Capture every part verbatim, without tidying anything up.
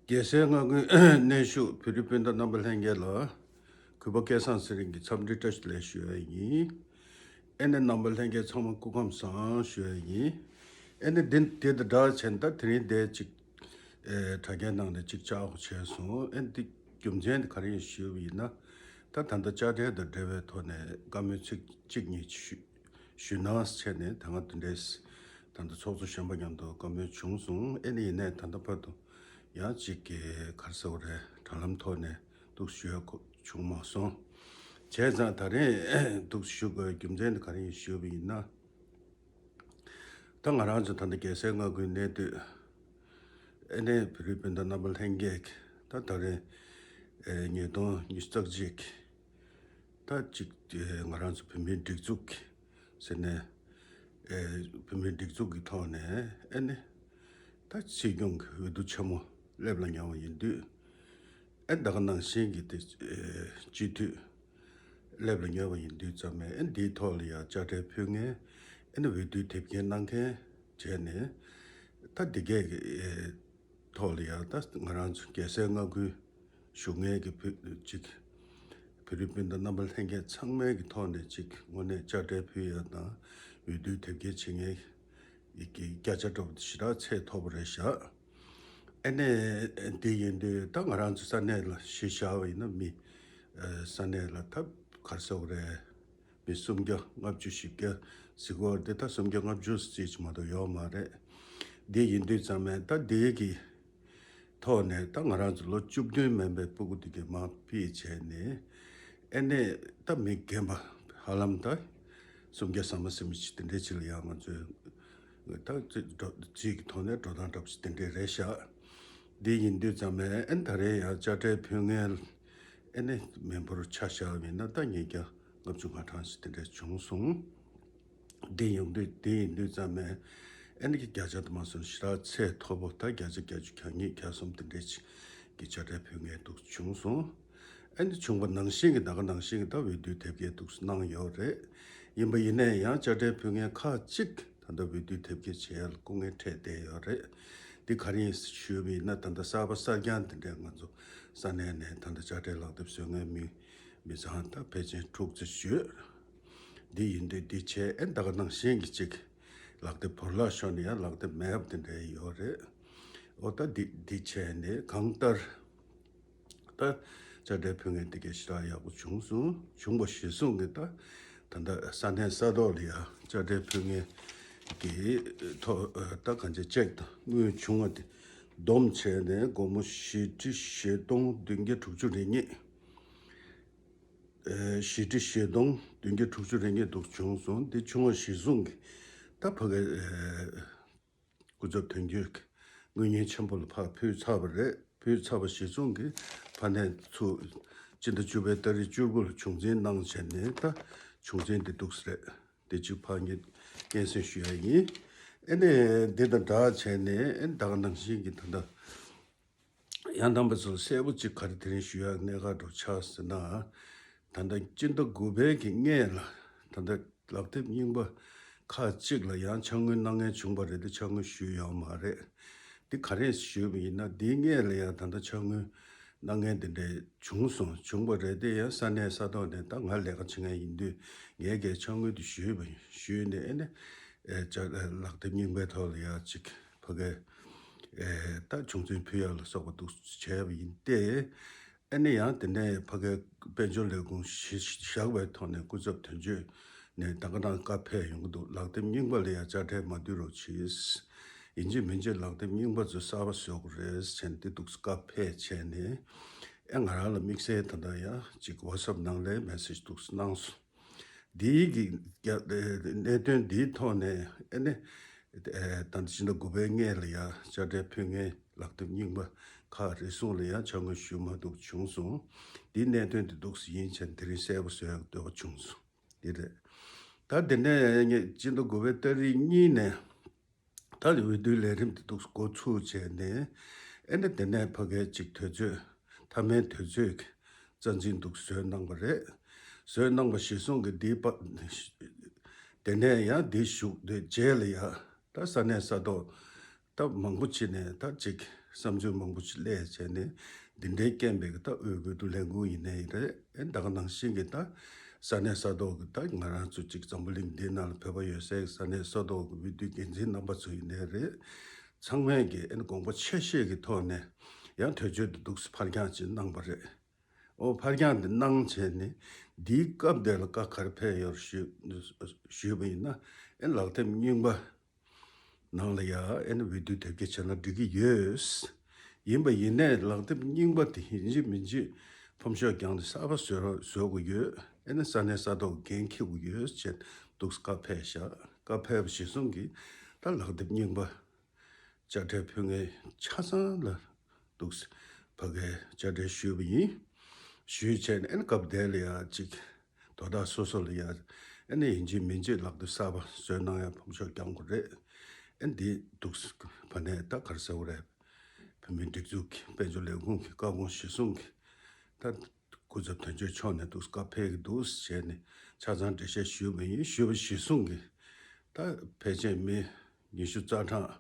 རྒྱལ་སའི་མངའ་ཁུལ་གནས་བཞུགས་བོད་རིགས་སྤུན་ཟླ་རྣམ་པ་ལྷན་རྒྱས་ལ། གུས་པ་སྐལ་བཟང་ཚེ་རིང་གི་འཚམས་འདྲི་བཀྲ་ཤིས་བདེ་ལེགས་ཞུ་ཡ་ཡིན། ཨེ་ནས་རྣམ་པ་ལྷན་རྒྱས་ཚང་མ་སྐུ་ཁམས་བཟང་ཞུ་ཡ་ཡིན། ཨེ་ནས་འདི་དེ་དང་སྦྲགས་བྱས་ད་དེ་རིང་འདིར་ཅིག་ཨེ་དྲ་རྒྱའི་ནང་ནས་ཅིག་བཅར་དགོས་བྱས་སོང་། ཨེ་འདི་རྒྱུ་མཚན་དེ་ག་རེ་ཡིན་ཞུས་པ་ཡིན་ན། ད་ད་ལྟ་དཔྱ་ཁྲལ་དང་འབྲེལ་བའི་ཐོག་ནས་བཀའ་མོལ་ཚིག་གཅིག་གཉིས་ཞུ་ཞུས་ན་བྱས་ནས་ད་སྔ་དེ་འདྲས་ད་ལྟ་ཚོགས་གཙོ་གཞོན་པ་མཉམ་དུ་བཀའ་མོལ་བྱུང་སོང་། ཨེ་ནས་ཡིན་ནའི་ད་ལྟ་བར་དུ་ཡང་གཅིག་གི་ག་རེ་ཟེར་དགོས་རེད། དྲ་ལམ་ཐོག་ནས་འདུག་ཞུ་ཡ་ཁོ་བྱུང་མ་སོང་། བྱས་ཙང་ད་རེས་འདུག་ཞུ་དགོས་རྒྱུ་མཚན་དེ་ག་རེ་ཡིན་ཞུས་པ་ཡིན་ན། ད་ང་རང་ཚོ་ད་ལྟ་རྒྱལ་སའི་མངའ་ཁུལ་གནས་སྡོད་ཨེ་ནས་བོད་རིགས་སྤུན་ཟླ་རྣམ་པ་ལྷན་རྒྱས་ཀྱི་ད་ད་རེས་ཨེ་ཉིས་སྟོང་ཉི་ཤུ་རྩ་གཅིག་ད་ཅིག་ཨེ་ང་རང་ཚོ་བོད་མིའི་སྒྲིག་འཛུགས་ཀྱི་ཟེར་ནས་ཨེ་བོད་མིའི་སྒྲིག་འཛུགས་ཀྱི་ཐོག་ནས་ཨེ་ནས་ད་སྲིད་སྐྱོང་གི་འོས་བསྡུ་ཆེན་མོ་སླེབས་ལ་ཉེ་བ་ཡིན་དུས། ཨེ་ད་ག་ནང་བཞིན་གྱི་དེ་ཨེ་སྤྱི་འཐུས་སླེབས་ལ་ཉེ་བ་ཡིན་དུས་ཙམ་ནས་ཨེ་འདིའི་ཐོག་ལ་ཡང་དཔྱ་ཁྲལ་ཕུལ་མཁན་ཨེ་ནི་འོས་བསྡུའི་དེབ་སྐྱེལ་གནང་མཁན་བྱས་ནས་ད་འདི་གས་ཀྱི་ཨེ་ཐོག་ལ་ཡང་ད་ང་རང་ཚོ་རྒྱལ་སའི་མངའ་ཁུལ་བཞུགས་མཁན་གྱི་བོད་ཅིག་བོད་རིགས་སྤུན་ཟླ་རྣམ་པ་ལྷན་རྒྱས་ཚང་མའི་གི་ཐོག་ནས་ཅིག་དངོས་གནས་དཔྱ་ཁྲལ་ཕུལ་ཡ་དང་འོས་བསྡུའི་དེབ་སྐྱེལ་བྱེད་མཁན་ཡི་གི་བརྒྱ་ཆ་འདྲ་པོ་ཞེ་དྲག་ཚད་མཐོ་པོ་རེད་ཤག་ཨེ་ནས་འདི་ཡིན་དུས་ད་ང་རང་ཚོ་ས་གནས་ལ་གཞི་བཞག་པ་ཡིན་ན་མི་ཨ་ས་གནས་ལ་ད་ག་རེ་ཟེར་དགོས་རེད། མི་སུམ་བརྒྱ་ལྔ་བཅུ་བཞི་བརྒྱ་ཟེར་གྱི་ཡོད་རེད་དེ། ད་སུམ་བརྒྱ་ལྔ་བཅུ་ཙམ་ཅིག་མ་གཏོགས་ཡོད་མ་རེད། འདི་ཡིན་དུས་ཙམ་ནས་ད་འདི་གི་ཐོག་ནས་ད་ང་རང་ཚོ་ལོ་བཅུ་བདུན་མིན་པའི་སྤུ་གུ་དེ་གའི་མར་ཕུད་བྱས་ནས་ཨེ་ནས་ད་མི་རྒན་པ་ཧ་ལམ་ད་སུམ་བརྒྱ་ཟ་མ་ཟིན་པ་ཅིག་དེ་འདྲའི་ཅིག་ལ་ཡང་ང་ཚོས་ད་རྩིས་ཀྱི་ཐོག་ནས་འགྲོ་སྟངས་འདྲ་པོ་ཅིག་དེ་འདྲའི་རེད་ཤག་འདི་ཡིན་དུས་ཙམ་ནས་ཨེ་ནས་ད་རེས་ཡང་དཔྱ་ཁྲལ་ཕུལ་མཁན་ཨེ་ནས་མི་འབོར་ཆ་བཞག་པ་ཡིན་ན་ད་ཉིས་བརྒྱ་ལྔ་བཅུ་ང་གྲངས་ཅིག་དེ་འདྲ་བྱུང་སོང་། འདི་ཡོང་དུས་འདི་ཡིན་དུས་ཙམ་ནས་ཨེ་ནི་གི་བརྒྱ་ཆ་དུ་མ་སོང་ཞེ་དྲག་ཚད་མཐོ་པོ་ད་བརྒྱ་ཆ་བརྒྱད་ཅུ་གྱ་གཉིས་གྱ་གསུམ་དེ་འདྲས་ཅིག་གི་དཔྱ་ཁྲལ་ཕུལ་མཁན་འདུག་བྱུང་སོང་། ཨེ་ནི་བྱུང་བ་ནང་བཞིན་གྱི་ད་ག་ནང་བཞིན་གྱི་ད་འོས་བསྡུའི་དེབ་སྐྱེལ་འདུག་གནང་ཡོད་རེད། ཡིན་པ་ཡིན་ནའི་ཡང་དཔྱ་ཁྲལ་ཕུལ་མཁན་ཁག་ཅིག་ད་ལྟ་འོས་བསྡུའི་དེབ་སྐྱེལ་བྱེད་ཡ་ལ་སྐུ་ངལ་འཕྲད་བསྡད་ཡོད་རེད། འདི་ག་རེ་ཡིན་ཞུས་པ་ཡིན་ན་ད་ལྟ་གསར་པ་གསར་རྐྱང་དེ་འདྲས་ང་ཚོ་ས་གནས་ནས་ད་ལྟ་དཔྱ་ཁྲལ་ལག་དེབ་བཟོ་མཁན་མི་མི་ཚང་ད་ཕལ་ཆེར་དྲུག་ཙམ་ཡོད། འདི་ཡིན་དུས་འདི་བྱས་ཨེ་ད་ག་ནང་བཞིན་གྱི་ཅིག་ལག་དེབ་བོར་བརླག་ཤོར་ནས་ཡང་ལག་དེབ་མེད་པ་དེ་འདྲ་ཡོད་རེད། འོ་ད་འདི་འདི་བྱས་ནས་གང་ལྟར་ད་དཔྱ་ཁྲལ་ཕུལ་མཁན་དེ་གས་ཞེ་དྲག་ཡག་པོ་བྱུང་སོང་། བྱུང་བ་གཞིར་བཟུང་གིས་ད་ད་ལྟ་ས་གནས་ས་ཐོག་ལ་ཡང་དཔྱ་ཁྲལ་ཕུལ་མཁན་གྱི་ཐོག་ད་གང་ཅི་ཅེག་དང་དངུལ་བྱུང་བ་དེ་བསྡོམས་བྱས་ནས་སྒོར་མོ་བཞི་ཁྲི་བཞི་སྟོང་བདུན་བརྒྱ་དྲུག་ཅུ་རེ་གཉིས། ཨེ་བཞི་ཁྲི་བཞི་སྟོང་བདུན་བརྒྱ་དྲུག་ཅུ་རེ་གཉིས་འདུག་བྱུང་སོང་། འདི་བྱུང་བ་གཞིར་བཟུང་གིས་ད་ཕ་གི་ཨེ་སྐུ་ཚབ་དོན་གཅོད་ཀྱི་དངུལ་རྙིང་ཆེན་པོ་ལ་ཕར་ཕུལ་ཚར་བ་རེད། ཕུལ་ཚར་བ་གཞིར་བཟུང་གིས་ཕ་ནས་ཚུར་སྤྱི་ཟླ་བཅུ་པའི་ཏ་རིག་བཅུ་དགུ་ལ་བྱུང་འཛིན་གནང་བྱས་ནས་ད་བྱུང་འཛིན་འདི་འདུག་སེ་རེད། དེ་གཅིག་ཕར་ངས་སྙན་སེང་ཞུ་ཡ་ཡིན། ཨེ་ནས་འདི་དང་སྦྲགས་བྱས་ནས་ཨེ་ད་ག་ནང་བཞིན་གྱི་ད་ལྟ་ཡང་དམ་པ་ཚོ་གསལ་པོ་གཅིག་ག་རེ་དེ་རིང་ཞུ་ཡག་གནད་འགག་འདྲ་ཆགས་ཟེར་ན། ད་ལྟ་སྤྱི་ཟླ་དགུ་པའི་གི་སྔས་ལ་ད་ལྟ་ལག་དེབ་རྙིང་པ་ཁག་ཅིག་ལ་ཡང་ཕྱག་དངུལ་གནང་མཁན་བྱུང་བ་རེད་དེ་ཕྱག་དངུལ་ཞུས་ཡོད་མ་རེད། འདི་ག་རེ་ཞུས་པ་ཡིན་ན་འདིའི་སྔས་ལ་ཡང་ད་ལྟ་ཕྱག་དངུལ་གནང་མཁན་དེ་འདྲས་བྱུང་སོང་། བྱུང་བ་རེད་དེ་ཡང་ས་གནས་ས་ཐོག་ནས་ད་ང་ལས་ཀ་བྱེད་མཁན་ཡིན་དུས་ངས་གའི་ཕྱག་དངུལ་དེ་ཞུས་པ་ཡིན། ཞུས་ནས་ཨེ་ནས་ཨེ་ཅག་ལག་དེབ་རྙིང་པའི་ཐོག་ལ་ཡང་ཅིག་ཕ་གའི་ཨེ་ད་བྱུང་འཛིན་ཕུལ་ཡག་ལ་སོགས་པ་འདུག་བྱས་པ་ཡིན་ཏེ། ཨེ་ནི་ཡང་དེ་ནས་ཕ་གའི་དཔལ་འབྱོར་ལས་ཁུངས་གཞི་བཞག་པའི་ཐོག་ནས་སྐུ་ཚབ་དོན་གཅོད་ནས་ད་ག་རང་བཀའ་ཕེབས་ཡོང་གི་འདུག་ལག་དེབ་རྙིང་པ་ལ་ཡང་དཔྱ་ཁྲལ་མ་བསྡུ་རོགས་གྱིས། ཡིན་གཅིག་མིན་གཅིག་ལག་དེབ་རྙིང་པ་ཚོ་གསར་པ་བཟོ་དགོས་རེད་ཟེར་ནས་དེ་འདུག་བཀའ་ཕེབས་བྱས་ནས་ཨེ་ང་རང་ལ་དམིགས་བསལ་ད་ལྟ་ཡང་ཅིག་ཝ་ཊི་སེབ་ནང་ལ་མེ་སེ་ཇི་འདུག་གནང་སོང་། འདིའི་གི་གནད་དོན་འདིའི་ཐོག་ནས་ཨེ་ནི་ད་ལྟ་ཕྱི་ཟླ་དགུ་པའི་སྔས་ལ་ཡང་དཔྱ་ཁྲལ་ཕུལ་མཁན་ལག་དེབ་རྙིང་པ་ཁག་རེ་ཟུང་ལ་ཡང་ཕྱག་དངུལ་ཞུ་མ་ཐུབ་བྱུང་སོང་། འདིའི་གནད་དོན་འདི་འདུག་སེ་ཡིན་ཕྱིན་དེ་རིང་གསལ་པོ་བཟོ་ཡག་འདོད་པ་བྱུང་སོང་། འདི་རེད། ད་དེ་ནས་ངས་ཕྱི་ཟླ་དགུ་པའི་ཏ་རིག་གཉིས་ནས་ད་འོས་བསྡུའི་ལས་རིམ་འདི་འདུག་སེ་འགོ་ཚུགས་བྱས་ནས་ཨེ་ནི་དེ་ནས་ཕ་གའི་ཅིག་དུས་ཚོད་མཐའ་མའི་དུས་ཚོད་ཀྱི་རྩ་འཛིན་འདུག་བཟོས་གནང་བ་རེད། བཟོས་གནང་བ་གཞིར་བཟུང་གི་འདིའི་པ་དེ་ནས་ཡང་འདི་བཞུགས་དུས་རྗེས་ལ་ཡང་ད་ས་གནས་ས་ཐོག་ད་མང་པོ་ཅིག་ནས་ད་ཅིག་ བསམ་ཚུལ་མང་པོ་ཞིག་སླེབས་བྱས་ནས་འདི་འདྲའི་རྐྱེན་པས་ཀྱི་ད་དབུས་འོས་བསྡུ་ལས་ཁུངས་ཡིན་ནའི་རེད། ཨེ་ད་ག་ནང་བཞིན་གྱི་ད་ས་གནས་ས་ཐོག་གི་ད་ང་རང་ཚོ་གཅིག་འཛམ་བུ་གླིང་འདིའི་ནང་ལ་བོད་པ་ཡོད་སའི་ས་གནས་ས་ཐོག་གི་འོས་བསྡུའི་འགན་འཛིན་རྣམ་པ་ཚོ་ཡིན་ནའི་རེད། ཚང་མས་ཀྱི་ཨེ་དགོངས་པ་ཆེ་བཞེས་ཀྱི་ཐོག་ནས་ཡང་དུས་ཚོད་དེ་འདུག་སེ་ཕར་འགྱངས་ཅིག་གནང་པ་རེད། ཨོ་ཕར་འགྱངས་འདི་གནང་བྱས་ནས་འདིའི་སྐབས་དེ་ལ་བཀའ་ག་རེ་ཕེབས་ཡོད་ཞུས་ཞུས་པ་ཡིན་ན། ཨེ་ལག་དེབ་རྙིང་པ་ནང་ལ་ཡ་ཨེ་ནི་འོས་བསྡུ་དེབ་སྐྱེལ་བྱས་ན་འགྲིག་གི་ཡོད། ཡིན་པ་ཡིན་ནའི་ལག་དེབ་རྙིང་པ་དེ་ཡིན་གཅིག་མིན་གཅིག་ཕོམ་ཤོག་བརྒྱངས་ཏེ་གསར་པ་བཟོ་བཟོ་དགོས་ཡོད། ཨེ་ནི་ས་གནས་ས་ཐོག་འགན་འཁྱེར་དགོས་ཡོད་ཅེས་འདུག་སེ་བཀའ་ཕེབས་བཞག་བཀའ་ཕེབས་པ་གཞིར་བཟུང་གིས་ད་ལག་དེབ་རྙིང་པ་དཔྱ་ཁྲལ་ཕུལ་མཁན་ཆ་ཚང་ལ་འདུག་སེ་ཕ་གིར་དཔྱ་ཁྲལ་ཞུས་པ་ཡིན། ཞུས་བྱས་ནས་ཨེ་ནི་སྐབས་དེ་ལ་ཡ་གཅིག་དོ་བདག་སོ་སོ་ལ་ཡ་ཨེ་ནི་ཡིན་གཅིག་མིན་གཅིག་ལག་དེབ་གསར་པ་བཟོས་གནང་ཡ་ཕོམ་ཤོག་བརྒྱངས་དགོས་རེད། ཨེ་འདི་འདུག་སེ་ཕ་ནས་ད་ག་རེ་ཟེར་དགོས་རེད། བོད་མིའི་སྒྲིག་འཛུགས་ཀྱི་དཔལ་འབྱོར་ལས་ཁུངས་ཀྱི་བཀའ་དགོངས་གཞིར་བཟུང་གིས་ད་སྐུ་ཚབ་དོན་གཅོད་མཆོག་ནས་འདུག་སེ་བཀའ་ཕེབས་ཀྱི་འདུག་ཟེར་བྱས་ནས་ཆ་ཚང་འགྲེལ་བཤད་ཞུས་པ་ཡིན། ཞུས་པ་གཞིར་བཟུང་གིས་ད་ཕལ་ཆེར་མི་ཉི་ཤུ་རྩ་གྲངས་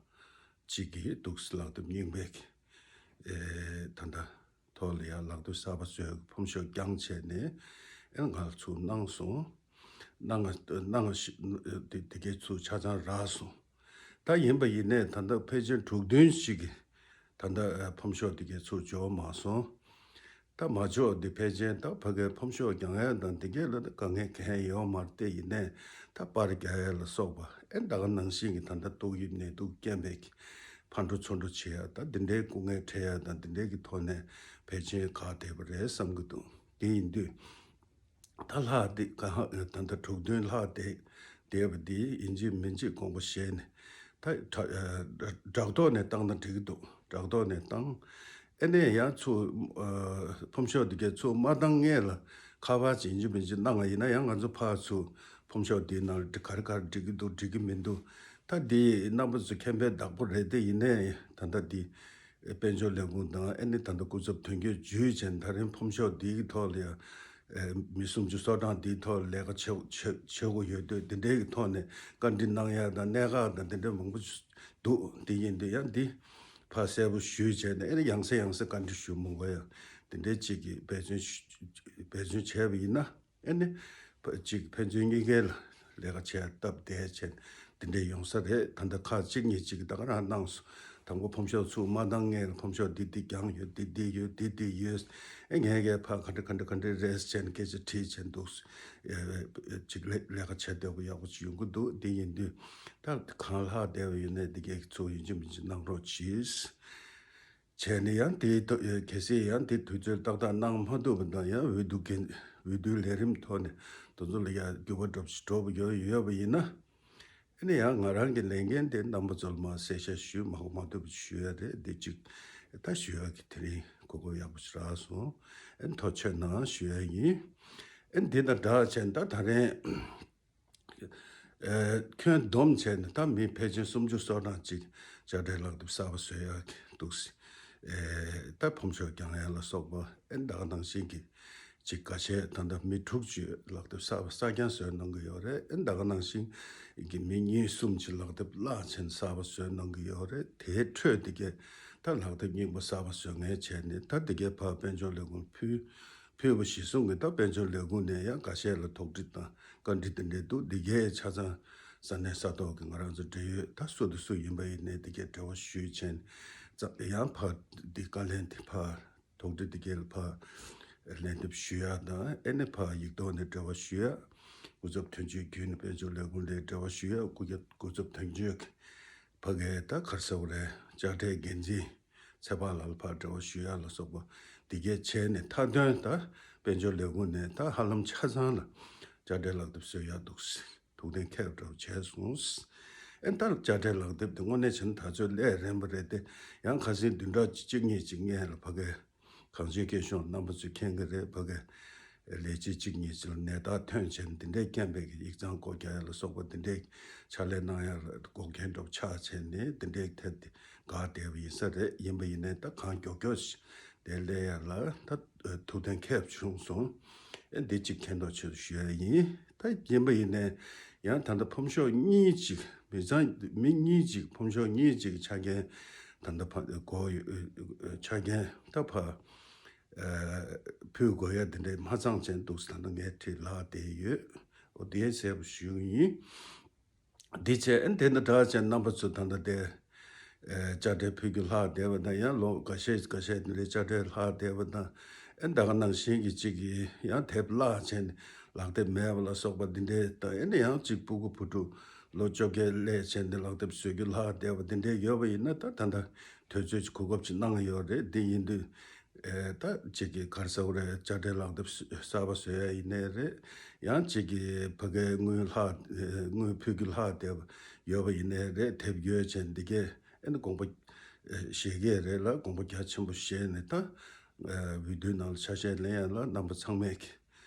གཅིག་གིས་འདུག་སེ་ལག་དེབ་རྙིང་པའི་ཨེ་ད་ལྟ་ཐོག་ལ་ཡང་ལག་དེབ་གསར་པ་བཟོས་ཕོམ་ཤོག་བརྒྱངས་བྱས་ནས་ཨེ་ང་ཚུར་གནང་སོང་། གནང་གནང་དེ་དེ་གའི་ཚུར་ཆ་ཚང་རག་སོང་། ད་ཡིན་པ་ཡིན་ནའི་ད་ལྟ་ཕལ་ཆེར་དྲུག་བདུན་ཞིག་གིས་ད་ལྟ་ཕོམ་ཤོག་དེ་གའི་ཚུར་འབྱོར་མ་སོང་། ད་མ་འབྱོར་དེ་ཕལ་ཆེར་ད་ཕ་གིར་ཕོམ་ཤོག་རྒྱག་ཡ་དང་དེ་གའི་ལ་ད་དཀའ་ངལ་གང་ཡང་ཡོད་མ་རེད་དེ། ཡིན་ནའི་ད་པར་རྒྱག་ཡ་ལ་སོགས་པ་ཨེ་ད་ག་ནང་བཞིན་གྱི་ད་ལྟ་ཏོག་དབྱིབས་ནད་དུག་རྐྱེན་པས་ཀྱི་ཕར་འགྲོ་ཚུར་འགྲོ་བྱེད་ཡ་ད་འདི་འདྲའི་སྐུ་ངལ་འཕྲད་ཡ་དང་འདི་འདྲའི་གི་ཐོག་ནས་ཕལ་ཆེར་བཀག་བསྡད་པ་རེད་བསམ་གྱི་འདུག་དེ་ཡིན་དུས། ད་ལྷག་དེ་ག་ད་ལྟ་དྲུག་བདུན་ལྷག་དེ་བསྡད་པ་དེ་ཡིན་གཅིག་མིན་གཅིག་དགོངས་པ་བཞེས་ནས་ད་དྲ་དྲ་ཐོག་ནས་བཏང་ན་འགྲིག་གི་འདུག་དྲ་ཐོག་ནས་བཏང་། ཨེ་ནས་ཡང་ཚུར་ཕོམ་ཤོག་དེ་གའི་ཚུར་མ་བཏང་སྔོན་ལ་ཁ་པར་ཅིག་ཡིན་གཅིག་མིན་གཅིག་གནང་བ་ཡིན་ན་ཡང་ང་ཚོ་ཕར་ཚུར་ཕོམ་ཤོག་དེའི་ནང་ལ་ག་རེ་ག་རེ་འགྲིག་གི་འདུག་འགྲིག་གི་མི་འདུག་ད་དེ་རྣམ་པ་ཚོ་མཁྱེན་པའི་བདག་པོ་རེད་དེ། ཡིན་ནའི་ད་ལྟ་དེ། དཔལ་འབྱོར་ལས་ཁུངས་དང་ཨེ་ནི་ད་ལྟ་སྐུ་ཚབ་དོན་གཅོད་བརྒྱུད་བྱས་ད་རིང་ཕོམ་ཤོག་འདིའི་ཐོག་ལ་ཡང་ཨེ་མི་སུམ་ཅུ་སོ་གྲངས་འདིའི་ཐོག་ལ་ལས་ཀ་བྱེད་བྱེད་བྱེད་དགོས་ཡོད་དུས་འདི་འདྲའི་གི་ཐོག་ནས་བཀའ་འདྲི་གནང་ཡ་དང་གནད་འགག་དང་འདི་འདྲ་མང་པོ་འདུག་དེ་ཡིན་དུས་ཡང་འདི་ཕར་གསལ་པོ་ཞུས་བྱས་ནས་ཨེ་ནི་ཡང་སེ་ཡང་སེ་བཀའ་འདྲི་ཞུ་མི་དགོས་ཡ་འདི་འདྲའི་ཅིག་གི་འབད་བརྩོན་ཞུ་འབད་བརྩོན་བྱས་པ་ཡིན་ན། ཨེ་ནི། ཕ་གཅིག་ཕན་ཚུན་གཉིས་ཀའི་ལས་ཀ་བྱས་སྟབས་བདེ་བྱས་འདི་འདྲས་ཡོང་ས་རེད། ད་ལྟ་ཁག་གཅིག་གཉིས་གཅིག་ད་ག་རང་གནང་སོང་། དང་པོ་ཕོམ་ཤོག་ཚུར་མ་བཏང་སྔོན་ལ་ཕོམ་ཤོག་འདི་འདི་རྒྱག་ཡོད་འདི་འདི་ཡོད་འདི་འདི་ཡོད། ཨེ་ངས་ཀྱི་ཕ་ག་འདྲ་ག་འདྲ་ག་འདྲ་རེད་ཟེར་ནས་སྐད་ཆ་དྲིས་བྱས་འདུག་ཨེ་གཅིག་ལས་ལས་ཀ་བྱས་བསྡད་པ་ཡག་པོ་ཅིག་ཡོང་གི་འདུག་འདི་ཡིན་དུས་ད་གང་ལྷག་བསྡད་པ་ཡོད་ནས་འདི་གའི་ཚུར་ཡིན་གཅིག་མིན་གཅིག་གནང་རོགས་གྱིས། བྱས་ནས་ཡང་དེའི་ཐོག་གལ་སྲིད་ཡང་དེ་དུས་ཚོད་ཏག་ཏག་གནང་མ་ཐུབ་པ་དང་ཡང་འོས་བསྡུ་འགན་འོས་བསྡུའི་ལས་རིམ་ཐོག་ནས་དེ་ཚོ་ལ་ཡང་འགྱུར་བ་འགྲོ་འགྲོ་བ་ཡོད་ཡོད་པ་ཡིན་ན། ཨ་ནི་ཡང་ང་རང་གི་ལས་འགན་དེ་རྣམ་པ་ཚོ་ལ་མར་གསལ་བཤད་ཞུས་མ་མ་ཐུབ་པ་ཞུ་ཡ་རེད། འདི་གཅིག་ད་ཞུ་ཡ་གི་དེ་རིང་གོ་སྐབས་ཡག་པོ་ཞིག་རག་སོང་། ཨ་ནི་ཐུགས་རྗེ་གནང་ཞུ་ཡ་ཡིན། ཨ་ནི་འདི་དང་སྦྲགས་བྱས་ད་ད་རིང་། ཨེ་ཁྱོན་བསྡོམས་བྱས་ནས་ད་མི་ཕལ་ཆེར་སུམ་ཅུ་སོ་གྲངས་ཅིག་དཔྱ་ཁྲལ་ལག་དེབ་གསར་པ་བཟོ་ཡག་གི་འདུག་སེ། ཨེ་ད་ཕོམ་ཤོག་རྒྱག་ཡག་ལ་སོགས་པ་ཨེ་ད་ག་ནང་བཞིན་གྱི་ཅིག་ཁ་ཤས་ད་ལྟ་མི་དྲུག་ཅུ་ལག་དེབ་གསར་པ་གསར་རྐྱང་བཟོས་གནང་གི་ཡོད་རེད། ཨེ་ད་ག་ནང་བཞིན་གྱི་མི་གཉིས་གསུམ་ཅིག་ལག་དེབ་བརླག་ཕྱིན་གསར་པ་བཟོས་གནང་གི་ཡོད་རེད། དེའི་ཁྲོད་དེ་གས་ད་ལག་དེབ་རྙིང་པ་གསར་པ་བཟོ་མཁན་བྱས་ནས་ད་དེ་གས་ཕར་དཔལ་འབྱོར་ལས་ཁུངས་ཕུལ། ཕུལ་བ་གཞིར་བཟུང་གི་ད་དཔལ་འབྱོར་ལས་ཁུངས་ནས་ཡང་འགའ་ཤས་ལ་དོགས་འདྲི་དང་བཀའ་འདྲི་དེ་འདྲས་འདུག་འདི་གས་ཆ་ཚང་ས་གནས་ས་ཐོག་གི་ང་རང་ཚོ་འབྲེལ་ཡོད་ད་སུ་དང་སུ་ཡིན་པ་ཡིན་ནའི་འདི་གས་འབྲེལ་བ་ཞུས་བྱས་ཙང་ཡང་ཕར་འདི་བཀའ་ལན་དེ་ཕར་དོགས་འདྲི་འདི་གས་ལ་ཕར་ལན་འདེབས་ཞུ་ཡ་དང་ཨེ་ནས་ཕར་ཡིག་ཐོག་ནས་འབྲེལ་བ་ཞུ་ཡ། སྐུ་ཚབ་དོན་གཅོད་བརྒྱུད་ནས་དཔལ་འབྱོར་ལས་ཁུངས་ལ་འབྲེལ་བ་ཞུ་ཡ། སྐུ་སྐུ་ཚབ་དོན་གཅོད་ཀྱི་ཕ་གའི་ད་ག་རེ་ཟེར་བ་རེད། དཔྱ་ཁྲལ་འགན་འཛིན་ཚེ་དཔག་ལགས་ལ་ཕར་འབྲེལ་བ་ཞུ་ཡ་ལ་སོགས་པ་འདི་གས་བྱས་ནས་མཐའ་དོན་ད་དཔལ་འབྱོར་ལས་ཁུངས་ནས་ད་ཧ་ལམ་ཆ་ཚང་ལ་དཔྱ་ཁྲལ་ལག་དེབ་བཟོ་ཡག་འདུག་ཐུགས་གཏན་འཁེལ་འདྲ་བོ་བྱས་སོང་། ཨེ་ད་དཔྱ་ཁྲལ་ལག་དེབ་དེ་དངོས་གནས་བྱས་ན་ད་ཚོད་སླེབས་རན་པ་རེད་དེ། ཡང་ཁ་སང་བདུན་ཕྲག་གཅིག་གཉིས་ཅིག་སྔོན་ལ་ཕ་གའི་གངས་ཅན་སྐྱིད་གཤོངས་རྣམ་པ་ཚོས་མཁྱེན་གྱི་རེད། ཕ་གའི་ལས་བྱེད་གཅིག་གཉིས་ཅིག་ལ་ནད་རྟགས་ཐོན་བྱས་ནས་འདི་འདྲའི་རྐྱེན་པས་ཀྱི་ཡིག་ཚང་སྒོ་རྒྱག་ཡ་ལ་སོགས་པ་འདི་འདྲའི་ཕྱག་ལས་གནང་ཡ་ལ་འགོག་རྐྱེན་འདྲ་བོ་ཆགས་བྱས་ནས་འདི་འདྲའི་ཐད་དེ་འགག་བསྡད་པ་ཡིན་ས་རེད། ཡིན་པ་ཡིན་ནའི་ད་གང་མགྱོགས་མགྱོགས་ཤིག་དེ་སླེབས་ཡ་ལ་ད་ཐུགས་གཏན་འཁེལ་བྱུང་སོང་། ཨེ་འདི་གཅིག་མཁྱེན་རྟོགས་ཆེད་དུ་ཞུ་ཡ་ཡིན། ད་ཡིན་པ་ཡིན་ནའི་ཡང་ད་ལྟ་ཕོམ་ཤོག་གཉིས་ཅིག་མི་ཚང་མི་གཉིས་ཅིག་ཕོམ་ཤོག་གཉིས་ཅིག་ཆ་རྐྱེན་ ད་ལྟ་ཕ་གོ་ཡོད་ཆ་རྐྱེན་ད་ཕ་ཨ་ཕུལ་དགོས་ཡ་དེ་འདྲའི་མ་ཚང་ཅན་འདུག་ད་ལྟ་ངའི་འཁྲིས་ལྷག་བསྡད་ཡོད། འོ་དེ་གསལ་པོ་ཞུ་གི་ཡིན། འདི་བྱས་ཨེ་དེ་འདྲ་འདྲ་བྱས་རྣམ་པ་ཚོ་ད་ལྟ་དེ་ཨེ་དཔྱ་ཁྲལ་ཕུལ་རྒྱུ་ལྷག་བསྡད་པ་དང་ཡང་ལོ་འགའ་ཤས་འགའ་ཤས་འདི་འདྲའི་དཔྱ་ཁྲལ་ལྷག་བསྡད་པ་དང་ཨེ་ད་ག་ནང་བཞིན་གྱི་གཅིག་གིས་ཡང་དེབ་བརླག་བྱས་ནས་ལག་དེབ་མེད་པ་ལ་སོགས་པ་འདི་འདྲའི་དང་ཨེ་ནས་ཡང་གཅིག་སྤུ་གུ་བུ་ཕྲུག་ལོ་བཅོ་བརྒྱད་སླེབས་བྱས་ནས་ལག་དེབ་བཟོ་རྒྱུ་ལྷག་བསྡད་པ་འདི་འདྲའི་ཡོད་པ་ཡིན་ན་ད་ད་ལྟ་དུས་ཚོད་ཀྱི་གོ་སྐབས་ཅིག་གནང་ཡོད་རེད། འདི་ཡིན་དུས། ཨེ་ད་གཅིག་གིས་ག་རེ་ཟེར་དགོས་རེད། དཔྱ་ཁྲལ་ལག་དེབ་གསར་པ་བཟོ་ཡ་ཡིན་ནའི་རེད། ཡང་གཅིག་གིས་ཕ་གིའི་དངུལ་ལྷག་ཨེ་དངུལ་ཕུལ་རྒྱུ་ལྷག་བསྡད་པ་ཡོད་པ་ཡིན་ནའི་རེད། དེབ་ཡོད་ཅན་འདི་གས་ཨེ་ནི་དགོངས་པ་ཨེ་བཞེས་ཀྱི་རེད་ལ་དགོངས་པ་རྒྱ་ཆེན་པོ་བཞེས་ནས་ད་ཨེ་འོས་བསྡུའི་ནང་ལ་ཆ་ཤས་ལེན་ཡ་ལ་རྣམ་པ་ཚང་མས་ཀྱི་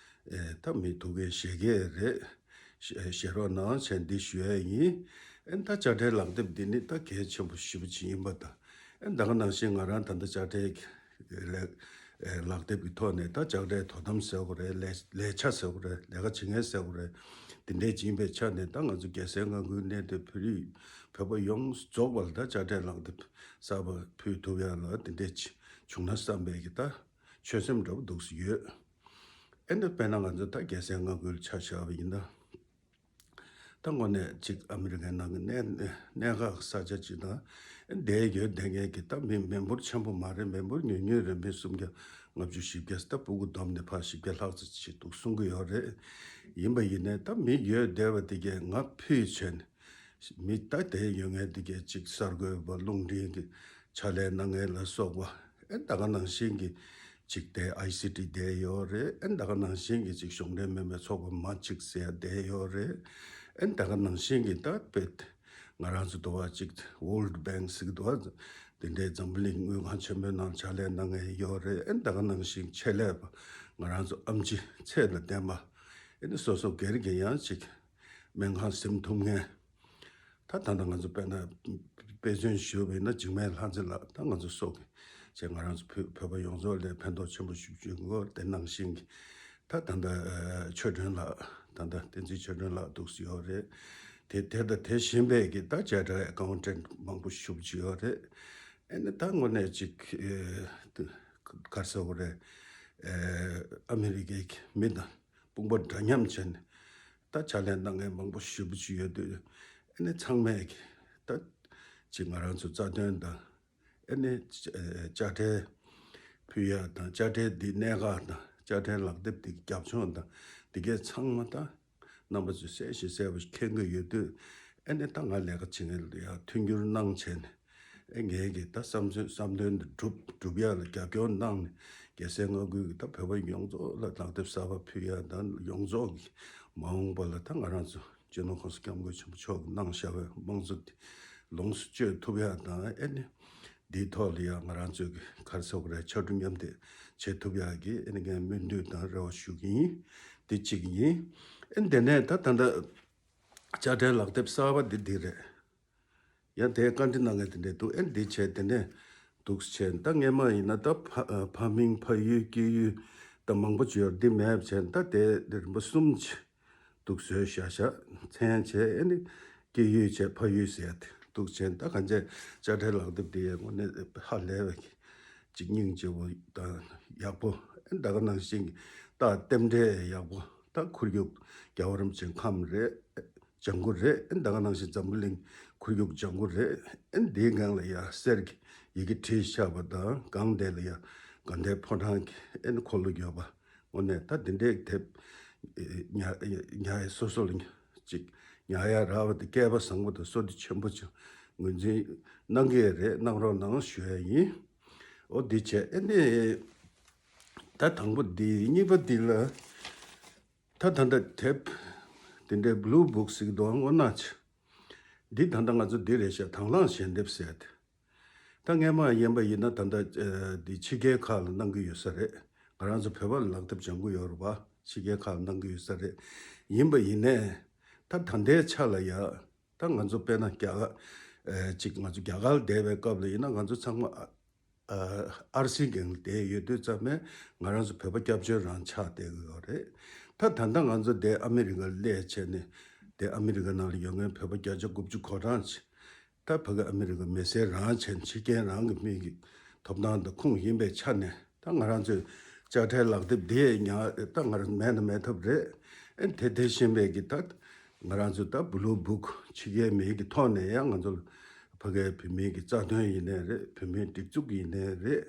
ཨེ་ད་མི་ཐུག་གས་བཞེས་ཀྱི་རེད། བཞེས་རོགས་གནང་བྱས་འདི་ཞུ་ཡ་ཡིན། ཨེ་ད་དཔྱ་ཁྲལ་ལག་དེབ་འདི་ནི་ད་གལ་ཆེན་པོ་ཞེ་པོ་ཅིག་ཡིན་པ་དང་། ཨེ་ད་ག་ནང་བཞིན་ང་རང་ད་ལྟ་དཔྱ་ཁྲལ་ལས་ཨེ་ལག་དེབ་ཀྱི་ཐོག་ནས་ད་དཔྱ་ཁྲལ་དོ་དམ་ཟེར་དགོས་རེད། ལས་ལས་བྱ་ཟེར་དགོས་རེད། ལས་ཀ་བྱེད་མཁན་ཟེར་དགོས་རེད། འདི་འདྲས་ཅིག་ཡིན་པའི་ཆ་ནས་ད་ང་ཚོ་རྒྱལ་སའི་མངའ་ཁུལ་གནས་སྡོད་བོད་རིགས་བོད་པ་ཡོངས་རྫོགས་པ་ལ་ད་དཔྱ་ཁྲལ་ལག་དེབ་གསར་པ་ཕུལ་ཐུབ་ཡ་ལ་འདི་འདྲས་ཅིག་བྱུང་ན་བསམ་པའི་གི་ད་ཆོད་སེམས་འདྲ་པོ་འདུག་སེ་ཡོད། ཨེ་འདི་དཔེར་ན་ང་ཚོ་ད་རྒྱལ་སའི་མངའ་ཁུལ་ཆ་བཞག་པ་ཡིན་ན། ད་དངོས་གནས་གཅིག་ཨ་མི་རི་ཀའི་ནང་གི་གནས་གནས་འགག་ས་ཆ་གཅིག་དང་བསྡད་ཡོད་བསྡད་མཁན་གྱི་ད་མི་མི་འབོར་ཆེན་པོ་མ་རེད། མི་འབོར་ཉུང་ཉུང་རེད། མི་སུམ་བརྒྱ་ལྔ་བཅུ་བཞི་བརྒྱ་ད་སྤུ་གུ་བསྡོམས་ནས་ཕར་བཞི་བརྒྱ་ལྷག་ཙམ་ཅིག་འདུག་གསུང་གི་ཡོད་རེད། ཡིན་པ་ཡིན་ནའི་ད་མི་ཡོད་བསྡད་པ་དེ་གས་ང་ཕུད་བྱས་ནས་མི་ད་དེ་ཡོད་མཁན་དེ་གས་གཅིག་གསར་འགོད་པ་རླུང་འཕྲིན་གྱི་ཕྱག་ལས་གནང་མཁན་ལ་སོགས་པ་ཨེ་ད་ག་ནང་བཞིན་གྱི་གཅིག་དེ་ཨའི་སི་ཊི་བསྡད་ཡོད་རེད། ཨེ་ད་ག་ནང་བཞིན་གྱི་གཅིག་གཞུང་འབྲེལ་མིན་པའི་ཚོགས་པ་མ་གཅིག་ཟེར་ཡ་བསྡད་ཡོད་རེད། ཨེ་ད་ག་ནང་བཞིན་གྱི་ད་དཔེ་ང་རང་ཚོ་འདུག་བ་གཅིག་World Bank་ཟེར་གི་འདུག་བ། དེ་འདྲའི་འཛམ་བུ་གླིང་དངུལ་ཁང་ཆེན་པོའི་ནང་ཕྱག་ལས་གནང་མཁན་ཡོད་རེད། ཨེ་ད་ག་ནང་བཞིན་ཆེད་ལས་པ་ང་རང་ཚོ་ཨེམ་ཆི་ཚད་ལ་ལྡན་པ་ཨེ་ནི་སོ་སོ་སྒེར་གྱི་ཡང་གཅིག་སྨན་ཁང་ཟིན་ཐུབ་མཁན། ད་ད་ལྟ་ང་ཚོ་དཔེར་ན་དཔེ་མཚོན་ཞུས་པ་ཡིན་ན་འཇིགས་མེད་ལྷ་མཛེས་ལགས་ད་ང་ཚོ་སོགས་ཀྱི་ཅེས་ང་རང་ཚོ་བོད་བོད་པ་ཡོངས་རྫོགས་ལ་ཕན་ཐོགས་ཆེན་པོ་ཞིག་བྱུང་ཡོད། དེ་ནང་བཞིན་གྱི་ད་ད་ལྟ་ཆོས་སྒྲོན་ལགས་ད་ལྟ་བསྟན་འཛིན་ཆོས་སྒྲོན་ལགས་འདུག་སེ་ཡོད་རེད། དེ་དེ་དང་དེ་བཞིན་པའི་གི་ད་ཅ་ཊར་ཨེ་ཀའུན་ཊེན་མང་པོ་ཞེ་པོ་ཅིག་ཡོད་རེད། ཨེ་ནི་ད་དངོས་གནས་ཅིག་ག་རེ་ཟེར་དགོས་རེད། ཨ་མི་རི་ཀའི་མི་དང་དཔུང་པ་འདྲ་མཉམ་བྱས་ནས་ད་ཕྱག་ལས་གནང་མཁན་མང་པོ་ཞེ་པོ་ཅིག་ཡོད་དུས་ཨ་ནི་ཚང་མས་ཀྱི་ད་ཅིག་ང་རང་ཚོ་རྩ་དོན་དང་ཨ་ནི་དཔྱ་ཁྲལ་ཕུལ་ཡ་དང་དཔྱ་ཁྲལ་འདི་གནད་འགག་དང་དཔྱ་ཁྲལ་ལག་དེབ་འདི་རྒྱབ་ལྗོངས་དང་འདི་གའི་ཚང་མ་ད་རྣམ་པ་ཚོས་གསལ་ཞིང་གསལ་པོ་ཞིག་མཁྱེན་གྱི་ཡོད་དུས་ཨ་ནི་ད་ང་ལས་ཀ་བྱེད་མཁན་ལ་ཡ་མཐུན་འགྱུར་གནང་བྱས་ནས། ཨེ་ངས་ཀྱི་ད་བསམ་ཚུལ་བསམ་དོན་འདི་སྒྲུབ་སྒྲུབ་ཡ་ལ་རྒྱབ་སྐྱོར་གནང་ནས་རྒྱལ་སའི་མངའ་ཁུལ་གྱི་ད་བོད་པ་ཡོངས་རྫོགས་ལ་ལག་དེབ་གསར་པ་ཕུལ་ཡ་དང་ཡོངས་རྫོགས་ཀྱི་མ་འོངས་པ་ལ་ད་ང་རང་ཚོ་སྤྱི་ནོར་༸གོང་ས་༸སྐྱབས་མགོན་ཆེན་པོ་མཆོག་གིས་གནང་བཞག་པའི་དམངས་གཙོ་འདི་ལོངས་སུ་སྤྱོད་ཐུབ་ཡ་དང་ཨེ་ནི་འདིའི་ཐོག་ལ་ཡ་ང་རང་ཚོས་ཀྱི་ག་རེ་ཟེར་དགོས་རེད། ཕྱར་གྲུ་མཉམ་འདེགས་བྱེད་ཐུབ་ཡ་གི་ཨེ་ནི་ངས་སྨོན་འདུན་དང་རེ་བ་ཞུ་གི་ཡིན། འདི་གཅིག་ཡིན། ཨེ་དེ་ནས་ད་ད་ལྟ་དཔྱ་ཁྲལ་ལག་དེབ་གསར་པ་འདི་འདི་རེད། ཡང་དེའི་བཀའ་འདྲི་གནང་མཁན་དེ་འདྲས་འདུག་ཨེ་འདི་བྱས་དེ་ནས་འདུག་བྱས་ད་སྔས་མ་ཡིན་ན་ད་ཕ་ཕ་མིང་ཕ་ཡུལ་སྐྱེས་ཡུལ་ད་མང་པོ་བྱས་ཡོད་འདི་མེད་བྱས་ད་དེ་འདི་རིམ་པ་གསུམ་ཅིག་འདུག་བཟོས་བཞག་བཞག་མཚན་བྱས་ཨེ་ནི་སྐྱེས་ཡུལ་བྱས་ཕ་ཡུལ་ཟེར་ཏེ་འདུག་བྱས་ད་གང་བྱས་དཔྱ་ཁྲལ་ལག་དེབ་དེ་ཡང་དངོས་གནས་ཧ་ལས་པའི་ཅིག་སྙིང་རྗེ་བོ་དང་ཡག་པོ་ཨེ་ད་ག་ནང་བཞིན་གྱི་ད་རྟེན་འབྲེལ་ཡག་པོ་ད་ཁོར་ཡུག་རྒྱལ་བ་རིན་པོ་ཆེ་ཁམས་རེད། ལྗང་གུ་རེད། ཨེ་ད་ག་ནང་བཞིན་འཛམ་བུ་གླིང་ཁོར་ཡུག་ལྗང་གུ་རེད། ཨེ་འདིའི་སྒང་ལ་ཡ་གསེར་གྱི་ཡི་གེ་བྲིས་བཞག་པ་དང་སྒང་དེ་ལ་ཡ་དགའ་ལྡན་ཕོ་བྲང་གི་ཨེ་ནི་འཁོར་ལོ་ཡོད་པ་དངོས་གནས་ད་འདི་འདྲའི་དེབ་ཉར་ཉར་ཡ་སོ་སོ་ལ་ཅིག་ཉར་ཡ་རག་པ་དེ་སྐལ་པ་བཟང་པོ་དང་བསོད་བདེ་ཆེན་པོ་ཅིག་ངོས་འཛིན་གནང་གི་རེད། གནང་རོགས་གནང་ཞུ་ཡ་ཡིན། འོ་འདི་བྱས་ཨེ་ནི་ད་དང་པོ་འདི་གཉིས་པ་འདི་ལ། ད་ད་ལྟ་དེབ་དེ་འདྲའི་Blue Book་ཟེར་གྱི་འདུག་ཨང་། འོ་ན་ཆ་འདི་ད་ལྟ་ང་ཚོ་འདི་རེད་ཤག་དང་བླངས་ཞལ་འདེབས་ཟེར་ཏེ། ད་སྔས་མ་ཡིན་པ་ཡིན་ན་ད་ལྟ་འདི་ཕྱི་རྒྱལ་ཁག་ལ་གནང་གི་ཡོད་ས་རེད། ང་རང་ཚོ་བོད་པ་ལ་ལག་དེབ་སྦྱང་གི་ཡོད་རེད་པ། ཕྱི་རྒྱལ་ཁག་ལ་གནང་གི་ཡོད་ས་རེད། ཡིན་པ་ཡིན་ནའི་ད་ད་ལྟའི་ཆ་ལ་ཡ་ད་ང་ཚོ་དཔེར་ན་རྒྱ་གར་ཅིག་ང་ཚོ་རྒྱ་གར་ལ་བསྡད་པའི་སྐབས་ལ་ཡིན་ན་ང་ཚོ་ཚང་མ། ཨ་ཨར་སིའི་སྒང་ལ་བསྡད་ཡོད་དུས་ཙམ་ནས་ང་རང་ཚོ་བོད་པ་སྐྱབས་བཅོལ་རང་ཆགས་བསྡད་ཀྱི་ཡོད་རེད། ད་ད་ལྟ་ང་ཚོ་འདི་ཨ་མི་རི་ཀར་སླེབས་བྱས་ནས་འདི་ཨ་མི་རི་ཀ་ནང་ལ་ཡོད་མཁན་བོད་པ་བརྒྱ་ཆ་དགུ་བཅུ་གོ་གྲངས་ཅིག་ ད་ཕ་གི་ཨ་མི་རི་ཀ་མི་སེར་རང་བྱས་ཕྱི་རྒྱལ་རང་གི་མི་གི་ཐོབ་ཐང་དང་ཁུངས་ཡིན་པའི་ཆ་ནས། ད་ང་རང་ཚོའི་དཔྱ་ཁྲལ་ལག་དེབ་འདི་ཡང་ད་ང་རང་མེད་ན་མེད་ཐབས་རེད། ཨེ་དེ་དེ་བཞིན་པའི་གི་ད་ང་རང་ཚོ་ད་བྷུ་ལུ་བུག་ཕྱི་རྒྱལ་མི་གི་ཐོག་ནས་ཡང་ང་ཚོ་ཕ་གའི་བོད་མི་གི་རྩ་དོན་ཡིན་ནའི་རེད། བོད་མིའི་སྒྲིག་འཛུགས་ཡིན་ནའི་རེད།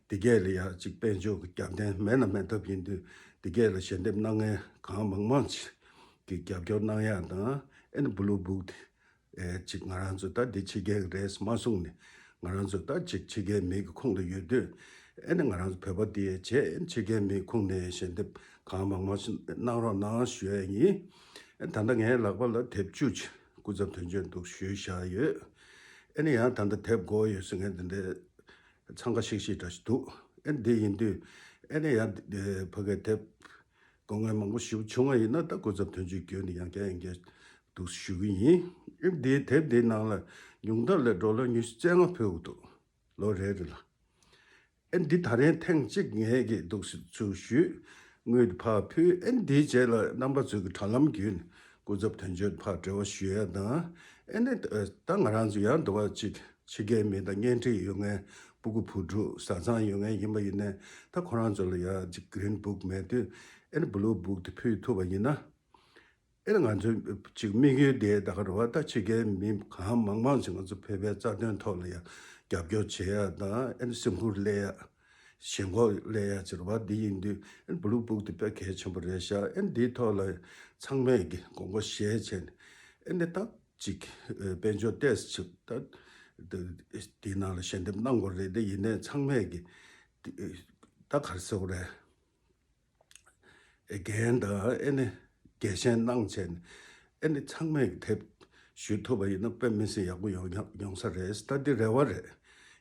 དེ་གས་ལ་ཡང་ཅིག་དཔལ་འབྱོར་གྱི་རྒྱབ་རྟེན་མེད་ན་མེད་ཐབས་ཡིན་དུས། དེ་གས་ལ་ཞལ་འདེབས་གནང་མཁན་གང་མང་མང་ཅིག་གི་རྒྱབ་སྐྱོར་གནང་ཡག་དང་། ཨེ་ནི་བྷུ་ལུ་བུག་དེ་ཨེ་ཅིག་ང་རང་ཚོ་ད་འདི་ཕྱི་རྒྱལ་གྱི་རེད་མ་གསུངས་ནས། ང་རང་ཚོ་ད་ཅིག་ཕྱི་རྒྱལ་མི་གི་ཁུངས་ལ་ཡོད་དུས། ཨེ་ནི་ང་རང་ཚོ་བོད་པ་དེ་བྱས། ཨེ་ནི་ཕྱི་རྒྱལ་མི་ཁུངས་ནས་ཞལ་འདེབས་གང་མང་མང་ཞིག་གནང་རོགས་གནང་ཞུ་ཡ་ཡིན། ཨེ་ད་ལྟ་ངའི་ལག་པ་ལ་དེབ་བཅུ་ཅིག་སྐུ་ཚབ་དོན་གཅོད་འདུག་ཞུས་བཞག་ཡོད། ཨེ་ནི་ཡང་ད་ལྟ་དེབ་དགོས་ཡོད་ཟེར་མཁན་དེ་འདྲའི་འཚང་ཁ་ཤིག་ཤིག་འདྲ་ཞིག་འདུག་ཨེ་འདི་ཡིན་དུས། ཨེ་ནི་ཡང་ཕ་གའི་དེབ་དགོས་མཁན་མང་པོ་ཞིག་བྱུང་བ་ཡིན་ན། ད་སྐུ་ཚབ་དོན་གཅོད་བརྒྱུད་ནས་ཡང་བསྐྱར་ཡང་བསྐྱར་འདུག་ཞུ་གི་ཡིན། ཨེ་འདིའི་དེབ་འདིའི་ནང་ལ་ཉུང་མཐའ་ལ་ཌོ་ལར་ཉི་ཤུ་རྩ་ལྔ་ཕུལ་གྱི་འདུག་ལོ་རེ་རེ་ལ། ཨེ་འདི་ད་རེས་ཐེངས་གཅིག་ངས་ཀྱིས་འདུག་སེ་ཚུར་ཞུས། དངུལ་དེ་ཕར་ཕུལ། ཨེ་འདིའི་རྗེས་ལ་རྣམ་པ་ཚོས་ཀྱི་དྲ་ལམ་བརྒྱུད་ནས་སྐུ་ཚབ་དོན་གཅོད་ཕར་འབྲེལ་བ་ཞུ་ཡ་དང་། ཨེ་ནི་ད་ང་རང་ཚོ་ཡང་འདུག་པ་ཅིག་ཕྱི་རྒྱལ་མི་དང་གཉེན་སྒྲིག་ཡོད་མཁན། སྤུ་གུ་བུ་ཕྲུག་བཟའ་ཚང་ཡོད་མཁན་ཡིན་པ་ཡིན་ནའི། ད་ཁོ་རང་ཚོ་ལ་ཡང་ཅིག་གི་རིན་བུག་མེད་དུས། ཨེ་ནི་བྷུ་ལུ་བུག་དེ་ཕུལ་ཐུབ་པ་ཡིན་ན། ཨེ་ང་ཚོའི་ཅིག་དམིགས་ཡུལ་དེ་ད་ག་རེད་པ། ད་ཕྱི་རྒྱལ་མི་གང་མང་མང་ཞིག་ང་ཚོ་བོད་པའི་རྩ་དོན་ཐོག་ལ་ཡང་རྒྱབ་སྐྱོར་བྱེད་ཡ་དང་། ཨེ་སེམས་ཁུར་སླེབས་ཡ། ཞེན་ཁོག་སླེབས་ཡ་ཅིག་རེད་པ། འདི་ཡིན་དུས་ཨེ་བྷུ་ལུ་བུག་དེ་དཔེ་གལ་ཆེན་པོ་རེད་ཤག་ཨེ་འདིའི་ཐོག་ལ་ཚང་མས་ཀྱི་དགོངས་པ་བཞེས་བྱས་ནས། ཨེ་འདི་ད་ཅིག་དཔལ་འབྱོར་ཏོག་ཙམ་ཅིག་ད་འདིའི་ནང་ལ་ཞལ་འདེབས་གནང་དགོས་རེད། དེ་ཡིན་ནའི་ཚང་མས་ཀྱི་ད་ག་རེ་ཟེར་དགོས་རེད། འགན་དང་ཨེ་ནི་རྒྱལ་ཞེན་གནང་བྱས་ནས། ཨེ་ནི་ཚང་མས་དེབ་ཞུ་ཐུབ་པ་ཡིན་ན་དཔེ་མི་སྲིད་ཡག་པོ་ཡོང་ཡོང་ས་རེད། ད་འདི་རེ་བ་རེད།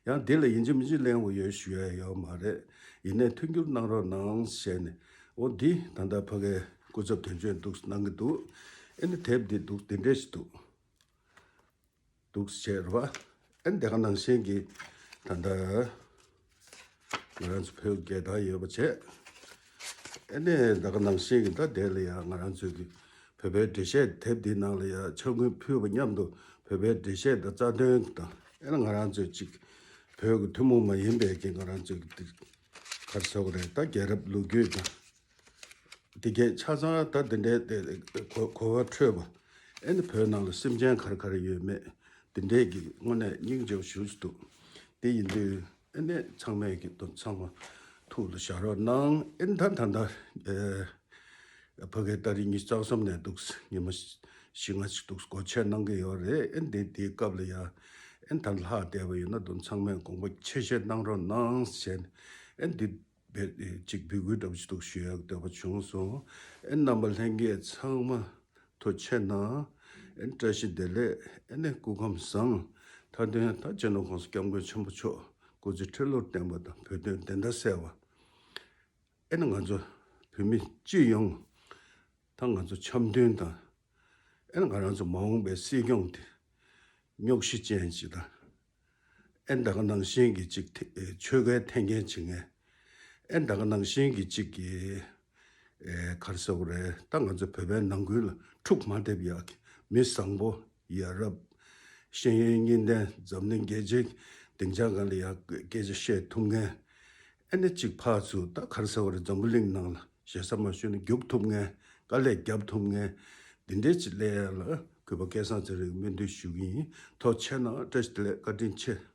ཡང་འདི་ལ་ཡིན་གཅིག་མིན་གཅིག་གླེང་དགོས་ཡོད་ཞུ་ཡ་ཡོད་མ་རེད། ཡིན་ནའི་མཐུན་འགྱུར་གནང་རོགས་གནང་བྱས་ནས། འོ་འདི་ད་ལྟ་ཕ་གའི་སྐུ་ཚབ་དོན་གཅོད་འདུག་གནང་གི་འདུག་ཨེ་ནི་དེབ་འདི་འདུག་འདི་འདྲས་ཞིག་འདུག་འདུག་བྱས་རེད་པ། ཨེ་དེ་ག་ནང་བཞིན་གྱི་ད་ལྟ་ང་རང་ཚོ་བོད་རྒྱལ་དར་ཡོད་པ་བྱས། ཨེ་ནས་ད་ག་ནང་བཞིན་གྱི་ད་དེ་ལ་ཡང་ང་རང་ཚོའི་གི་བོད་པའི་འགྲེལ་བཤད་དེབ་འདིའི་ནང་ལ་ཡང་ཕྱག་དངུལ་ཕུལ་བ་མཉམ་དུ། བོད་པའི་འགྲེལ་བཤད་དང་རྩ་དོན་དང་། ཨེ་ན་ང་རང་ཚོའི་ཅིག་བོད་ཀྱི་ཐུན་མོང་མ་ཡིན་པའི་གི་ང་རང་ཚོའི་གི་ག་རེ་ཟེར་དགོས་རེད། ད་རྒྱལ་རབས་ལོ་རྒྱུས་དང་། དེ་གས་ཆ་ཚང་ད་དེ་འདྲའི་དེ་གོ་གོ་བ་འཕྲོད་པ། ཨེ་ནི་བོད་ནང་ལ་སེམས་ཅན་ག་རེ་ག་རེ་ཡོད་མེད་དེ་འདྲའི་གི་དངོས་གནས་སྙིང་རྗེ་པོ་ཞེ་པོ་ཅིག་འདུག་དེ་ཡིན་དུས་ཨེ་ནི་ཚང་མས་ཀྱི་དོན་ཚང་མ་ཐུགས་ལ་བཞག་རོགས་གནང་། ཨེ་ནི་ད་ད་ད་ཨེ་ཕ་གི་ཏ་རིག་ཉི་ཤུ་རྩ་གསུམ་ནས་འདུག་ཉི་མ་བཞི་ལྔ་ཅིག་འདུག་སྒོ་ཕྱེ་གནང་གི་ཡོད་རེད། ཨེ་ནི་དེ་དེའི་སྐབས་ལ་ཡ་ཨེ་ནི་ད་ལྷག་བསྡད་པ་ཡོད་ན་དོན་ཚང་མས་དགོངས་པ་ཆེ་བཞེས་གནང་རོགས་གནང་ཟེར་ནས། ཨེ་ནི་དེ་བེད་ཅིག་འབོད་སྐུལ་འདྲ་པོ་ཞིག་འདུག་ཞུ་ཡག་འདོད་པ་བྱུང་སོང་། ཨེ་རྣམ་པ་ལྷན་རྒྱས་ཚང་མ་ཐུགས་རྗེ་གནང་། ཨེ་བཀྲ་ཤིས་བདེ་ལེགས། ཨེ་ནས་སྐུ་ཁམས་བཟང་། མཐའ་དོན་ད་སྤྱི་ནོར་༸གོང་ས་༸སྐྱབས་མགོན་ཆེན་པོ་མཆོག་སྐུ་ཚེ་ཁྲི་ལོར་བརྟན་པ་དང་བོད་དོན་བདེན་མཐའ་གསལ་བ། ཨེ་ནས་ང་ཚོ་བོད་མི་སྤྱི་ཡོངས་ད་ང་ཚོ་འཆམ་མཐུན་དང་། ཨེ་ནས་ང་རང་ཚོ་མ་འོངས་པའི་སྲིད་སྐྱོང་དེ་སྙོག་གཞི་ཅན་ཞིག་དང་། ཨེ་ད་ག་ནང་བཞིན་གྱི་ཅིག་ཐེ་ཨེ་ཆོལ་ཁའི་འཐེན་འཁྱེར་བྱེད་མཁན། ཨེ་ད་ག་ནང་བཞིན་གྱི་ཅིག་གི་ཨེ་ག་རེ་ཟེར་དགོས་རེད། ད་ང་ཚོ་བོད་པའི་ནང་ཁུལ་ལ་འཁྲུག་མ་ཐེབས་ཡག་གི་མི་བཟང་པོ། ཡ་རབས། ཤེས་ཡོན་གཉིས་ལྡན། འཛམ་གླིང་རྒྱལ་སྤྱིའི་སྡིངས་ཆ་སྒང་ལ་ཡ་སྐད་ཆ་བཤད་ཐུབ་མཁན། ཨེ་ནས་ཅིག་ཕར་ཚུར་ད་ག་རེ་ཟེར་དགོས་རེད། འཛམ་བུ་གླིང་ནང་ལ་ཞེ་ས་མ་ཞུས་ན་རྒྱུག་ཐུབ་མཁན། དཀའ་ལས་རྒྱབ་ཐུབ་མཁན། འདི་འདྲའི་ཅིག་སླེབས་ཡ་ལ་གུས་པ་སྐལ་བཟང་ཚེ་རིང་གིས་སྨོན་འདུན་ཞུ་གི་ཡིན། ཐུགས་རྗེ་གནང་། བཀྲ་ཤིས་བདེ་ལེགས། བཀའ་དྲིན་ཆེ།